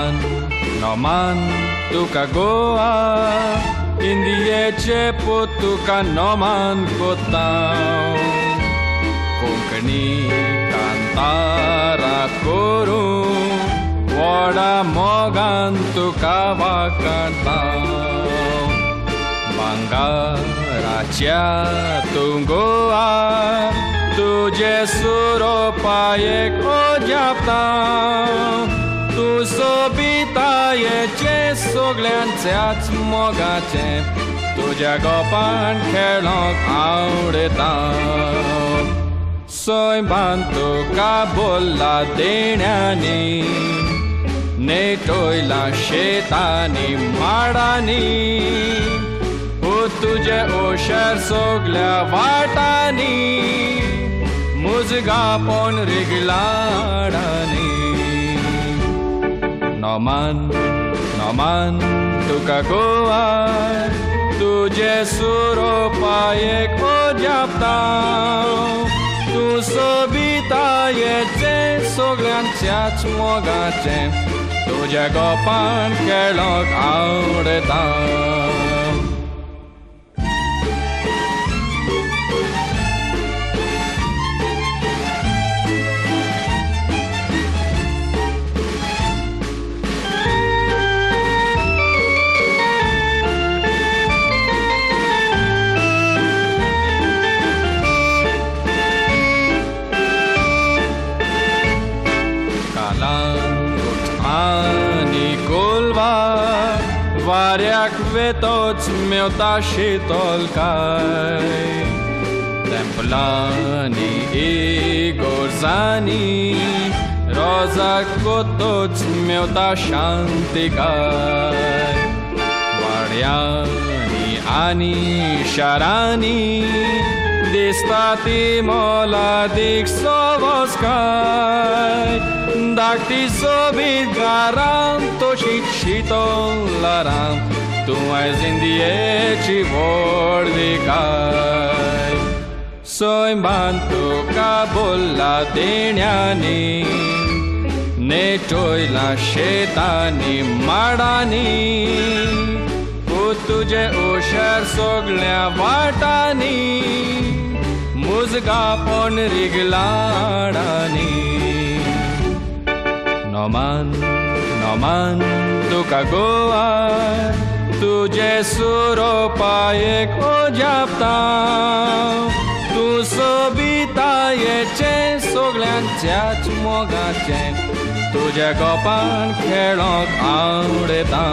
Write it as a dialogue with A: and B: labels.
A: नोमान नोमान तुका गोवा इंडियेचे पूत तुका नोमान कोत्ता कोंकणी कांतारा करूं व्हडा मोगान तुका वाकाता भांगराच्या तूं गोवा तुजे सुरोपायेक ओजापता तूं सोबितायेचें सगल्यांच्याच मोगाचें तुज्या गोपान खेळोंक आवडटा सैमान तुका बोल्ला देण्यांनी नेटोयला शेतांनी माडांनी तुजे ओशर सगल्या वाटांनी मुजगापोन रिगलाडांनी नोमान नोमान तुका गोवा तुजे सुरोपायेक ओजापता तूं सोबितायेचें सगल्यांच्याच मोगाचें तुज्या गोपान खेळोंक आवडटा. वाऱ्याक वेतोच मेवता शितोलकाय तेंपलांनी इगोर्जांनी रोजाक कोतोच मेवता शांतिकाय वाड्यांनी आनी शारांनी दिसता ती मोलादीक सोबसकाय धाकटी सोबीत घरां तशीच शितोलारां तूं आयज इंडियेची व्हडविकाय सैमान तुका बोल्ला देण्यांनी नेटोयला शेतांनी माडांनी तुजे ओशर सगल्या वाटांनी मुजगापोन रिगलाडांनी नोमान नोमान तुका गोवा तुजे सुरोपायेक ओजापता तूं सोबितायेचें सगल्यांच्याच मोगाचें तुज्या गोपान खेळोंक आवडटा.